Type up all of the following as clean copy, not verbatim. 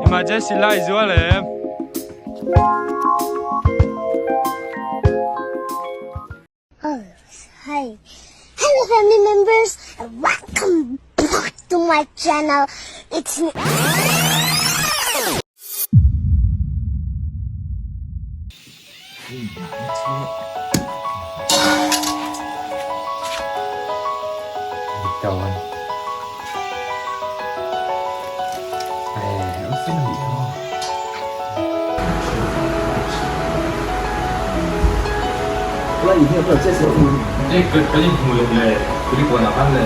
Emergency lai zual em? Oh, hi. Hello family members and welcome back to my channel. It's me. Kan inhmuh loh le Kulikawnah khan le.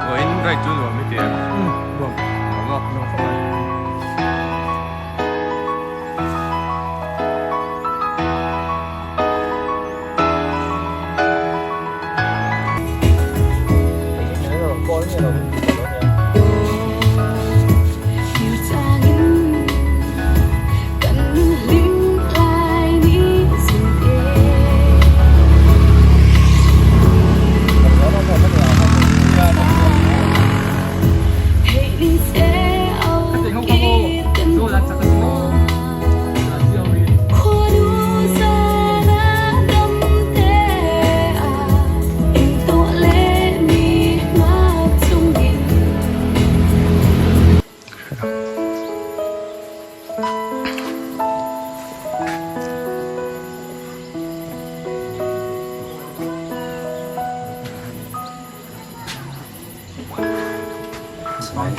Vawiin ride chu nuam i ti em? Nuam. Nuam maw? Nuam khawp mai.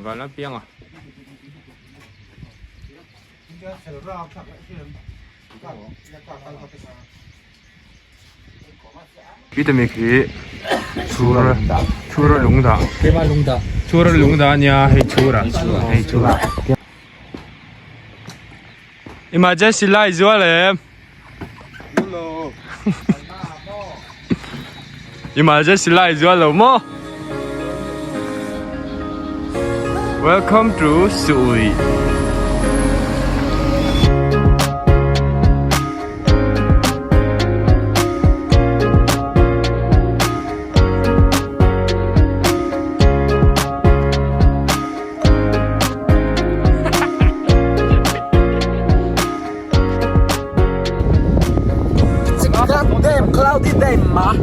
Vanlalpianga. Khi khi chhura chhura lungdah chhura lungdah ania hei chhura hei chhura emergency lai zual em emergency lai zual lo maw welcome to Sui. It's a goddamn cloudy day, ma.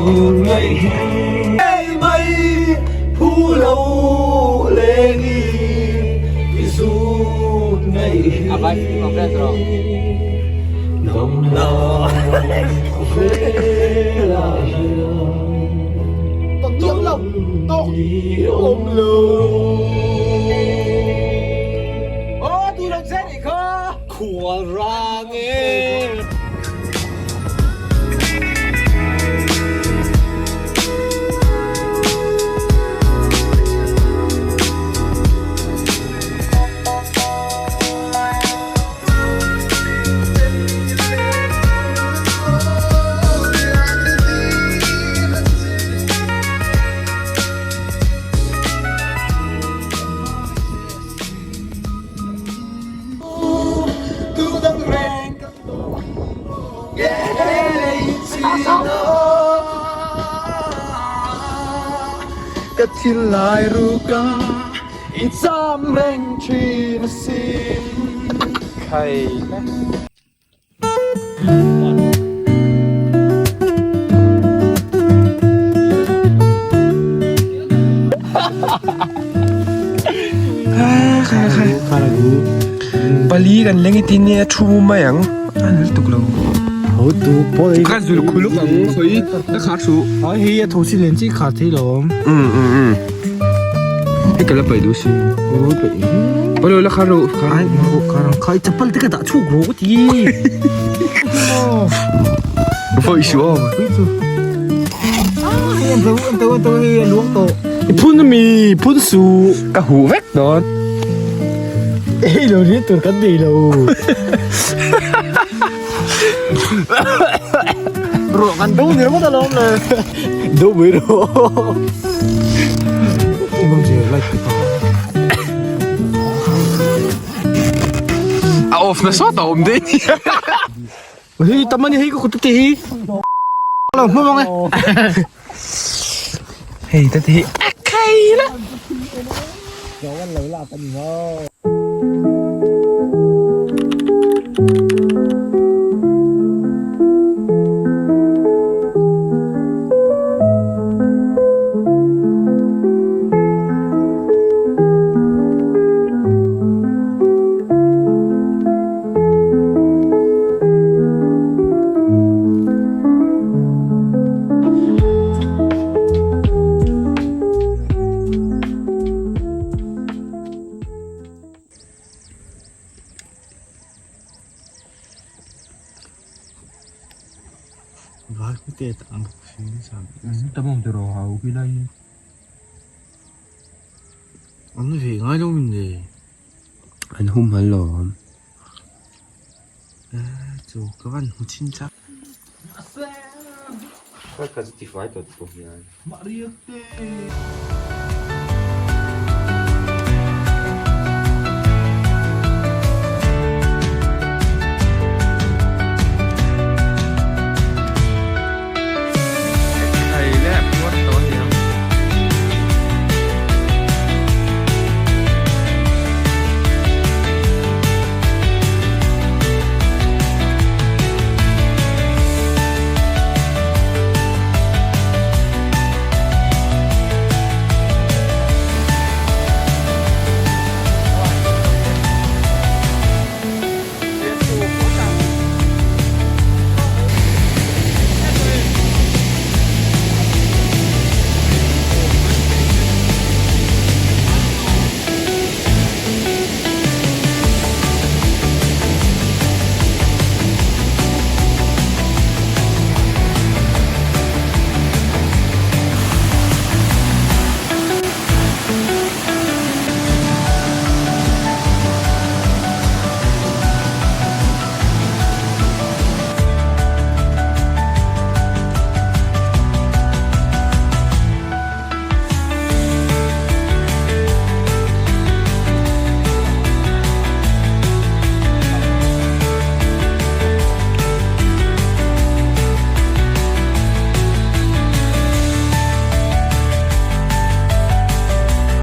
Sun ngaih hi. Ngei mai phu lo lengi i zut ngaih hi. Dam lai khawvel ah hian tawn ni awm lo. Khual rang e. Ka thil lai ruka i cham reng thin asin. Khai. Pali kan leng i tin i a thu mai ang an tuk lo. Kha zul khuluk ang khoi ka kha thu. Ai hi a tho si len chi kha thei lom. Um um um. Hei ka la pai du si. Palo la kha ro kha. Ai ma ko karang khai chapal te ka dah chuk ro ko ti. Voi su om. Ai an to an to an to hi luang to. Phun mi phun su ka hu vek don. Ei lo ri tur kan nei lo. Ro kan do ni ro ta lom le. Do mui ro. Ngom je like pa. A off na sawt a awm daih ni. Hei tam ani hei ka kut te hi. Lo hma mang e. Hei ta te hi a khai la. Tamam tiro hau khi lai. An ve ngai lo min le. An hum hal lo. Chu ka van hmu chin chak. Ka ka chu ti fai tawh tu hian. Mahriak te.